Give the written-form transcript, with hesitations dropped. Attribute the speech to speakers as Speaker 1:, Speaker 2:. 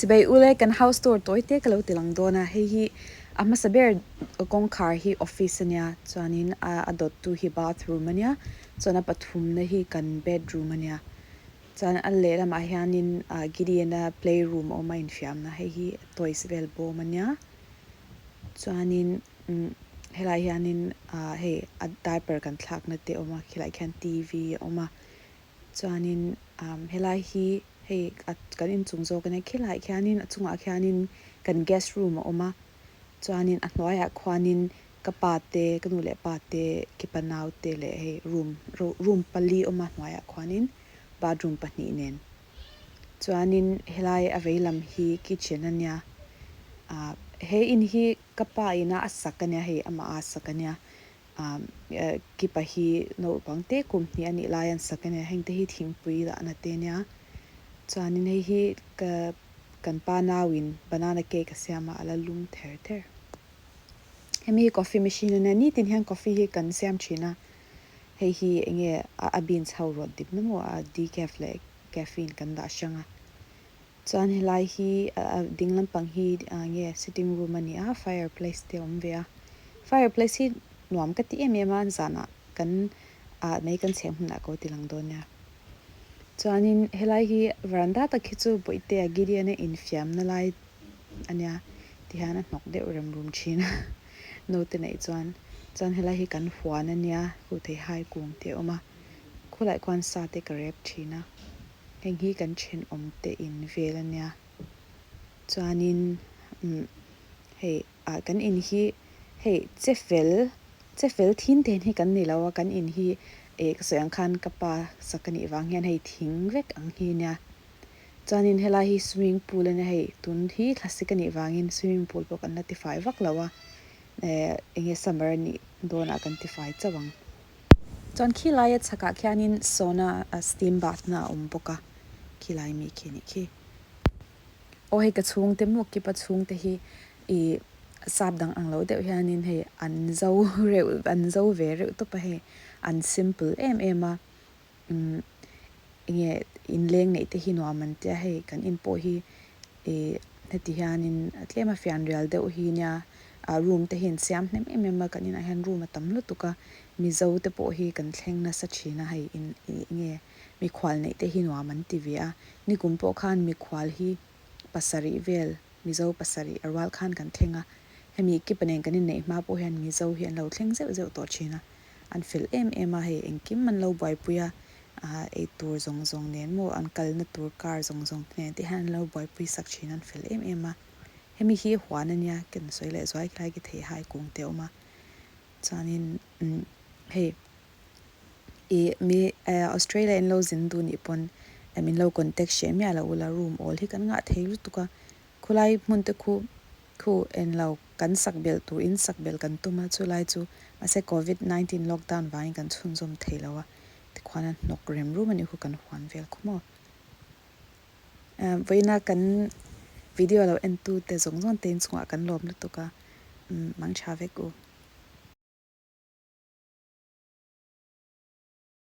Speaker 1: Chibai ule kan house tour tawi te ka lo ti lang dawn a hei hi a hmasa ber kawngkhar hi office a nia chuanin a dawt tu hi bathroom a nia chuan a pathum na hi kan bedroom a nia chuan a lehlamah hianin ah Gideon a play room a awm a infiamna hei hi toys vel bawm a nia chuanin umm helaiah hianin ah hei a diaper kan thlakna te a awm a khilaiah khian t v a awm a. Chuanin umm helai hi hei a kan inchung zawk ania khilaiah khianin a chungah khianin kan guest room a awm a chuanin a hnuaiah khuanin ka pa te ka nu leh pa te kipa nau te leh hei room room pali a awm a hnuaiah khuanin bathroom pahnih nen chuanin helai a vei lam hi kitchen ania ah he in hi ka pa ina a sak ania hei amah a sak ania. Kipa hi naupang te kum hnih a nih lai an sak a nia heng te hi thingpui dahna te ania chuanin hei hi ka kan pa nauin banana cake a siam a a la lum ther ther hemi hi coffee machine ania nitin hian coffee hi kan siam thin a hei hi eng nge a beans ho rawt dip na maw a decaf leh caffeine kan dah hrang a chuan helai hi ding lampang hi nge sitting room a ni a fireplace te a awm ve a fireplace hi nuam ka ti em em a zanah kan ah mei kan chheh hmunah ka ti lang dawn nia chuanin helai hi veranda tak hi chu bawihtea Gideon a infiamna lai a nia tihian a hnawk deuh rem rum thin a naute neih chuan chuan helai hi kan huan a nia khu theihai kung te a awm a khulaiah khuan sa te ka rep thin a. Heng hi kan thenawm te in vel a nia chuanin umm hei ah kan in hi hei che fel che fel thin ten hi kan ni lo a kan in hi eh ka sawi ang khan ka pa sak a nih vang hian hei thing vek ang hi a nia chuanin helai hi swimming pool a nia hei tun hi thlasik a nih vangin swimming pool pawh kan la tifai vak lo a eh eng nge summer a nih dawnah kan tifai chauh ang. Chuan khilaia chhakah khianin sauna steam bath na a awm bawk a, khilai mi khi nih khi. Aw hei ka chhungte maw kipa chhungte hi ih sap dang ang lo deuh hianin hei an zo reuh an zo ve reuh tawp a hei an simple em em a umm enge inleng neih te hi nuam an tia hei kan in pawh hi ih heti hianin tlem a fianrial deuh hi nia ah room te hi an siam hnem em em a kan inah hian room a tam lutuk a mizo te pawh hi kan thleng nasa thin a hei in ih nge mikhual neih te hi nuam an ti ve a nikum pawh khan mikhual hi pasarih vel mizo pasarih a rual khan kan thleng a hemi kipa nen kan inneih hma pawh hian mizo hi an lo thleng zeuh zeuh tawh thin a an fel em em a hei engkim an lo buaipui a ah eitur zawng zawng nen maw an kalna tur car zawng zawng te nen te hian an lo buaipui sak thin an fel em em a hemi hi huan a nia kan sawi leh zuai khilai khi thei hai kung te a awm a chuanin umm hei ih mi eh Australia in lo zin duh nih pawn min lo contact hreh miah lo ula room awl hi kan ngah thei lutuk a khulai hmun te khu Thu en lo, kan sak belh tur in sak belh kan tum a, chulai chu mahse Covid 19 lockdown vangin kan chhunzawm thei lo a, tikhuan a hnawk rem rum a nih khu kan huan vel khaw maw. Vawiina kan video lo en tu te zawng zawng te inchungah kan lawm lutuk a, mang tha vek u.